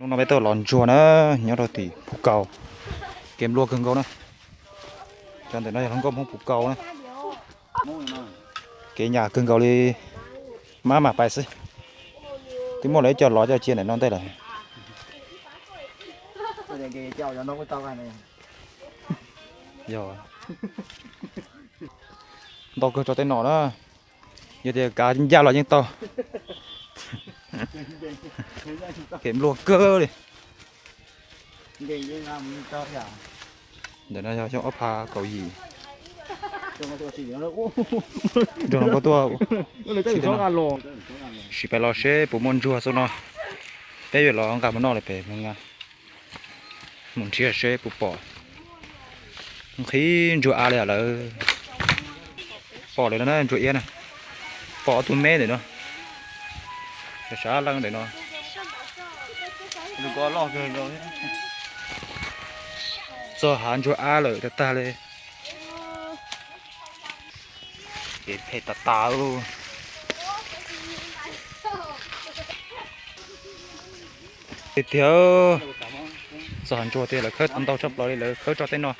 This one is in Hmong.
Hnub no peb tuaj los ntsuag na, nyob rau tim Phuv Kaus, kev nplua kawg nkaus na. Cov ntawm no yog hluas nkauj Hmoob Phuv Kaus na. Kev nyam kawg nkaus li, maj mam pais xwb. Twb muaj lawv ib co lov coj cia ntawm no ntej lawm. Yog ntau kawg tso tej no na, yog tias kav ncaj los yeej tau. Kev nplua kawg li. Ntawm no yog xyoo ob phav kaum yim. Nrog hluas nkauj tuaj, siv pais los seb puas muaj ntsuag xwb no. Peb yuav los nqa mus noj lawm pem, mus nrhiav seb puas pom. Nqhis ntsuag av li lawm. Pom lawm no na, ntsuag iab na. Pom ob tug me ntawm no, sab leej ntawm no. Txog hav ntsuag av lawm tag tag li. Kev phem tas tas. Tiag tiag, txog hav ntsuag tiag, lawv khawb ntau tshaj plaws li, lawv khawb tso tej no.